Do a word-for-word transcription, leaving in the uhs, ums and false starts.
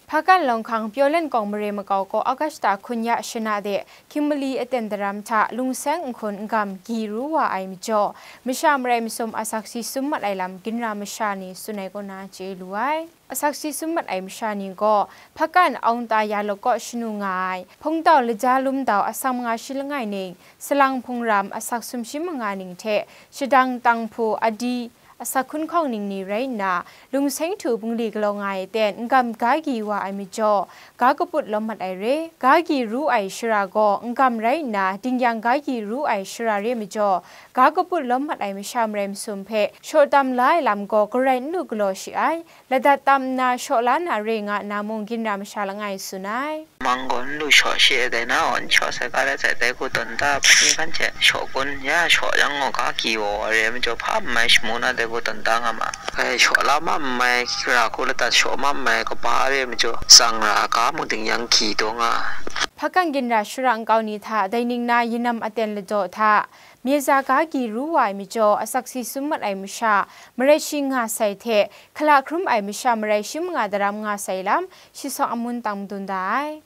Hpakan Lawng Hkang Pyaw Len Kawng Mare Makau Kaw August hta hkun ya shana de Hkying mali aten daram hta lungseng nhkun n-gam gyi ru wa ai majaw, masha marai masum asak si sum mat ai lam ginra masha ni tsun ai kaw na chye lu ai. Asak si sum mat ai masha ni gaw, Hpakan Aung Ta Ya Lok kaw shanu nga ai, Hpungtau Laja Lumdau asak manga shi langai ning, Salang Hpung Ram asak sumshi manga ning hte, Shadang Tanghpu Adi asak hkun hkawng ning ni rai nna, lungseng htu bungli galaw nga ai ten n-gam ga gyi wa ai majaw, ga kaput lawm mat ai re. Ga gyi ru ai shara gaw n-gam rai nna, dingyang ga gyi ru ai shara re majaw, ga kaput lawm mat ai masha marai masum hpe shaw tam la ai lam gaw garai n lu galaw shi ai, ladat tam nna shaw la na re nga nna mung ginra masha langai tsun ai. Mang gaw n lu shaw shi ai dai na, aw n shaw sai ga rai sai, dai ku tawn ta, hpa ni hkan hte shaw kun, ya shaw yang gaw ga gyi wa wa re ai majaw, hpa n mai shamu na dai ku tawn ta nga ma. Hkai shaw la ma n mai, ra ku ladat shaw ma n mai, kaba re ai majaw, tsang ra ai ga mung dingyang gyi taw nga. Hpakan ginra shara nkau ni hta dai ning na Yanam aten ladaw hta, myeza ga gyi ru wa ai majaw, asak si sum mat ai masha marai shi nga sai hte, hkala hkrum ai masha marai shi manga daram nga sai lam, shi sawng amun tang madun da ai.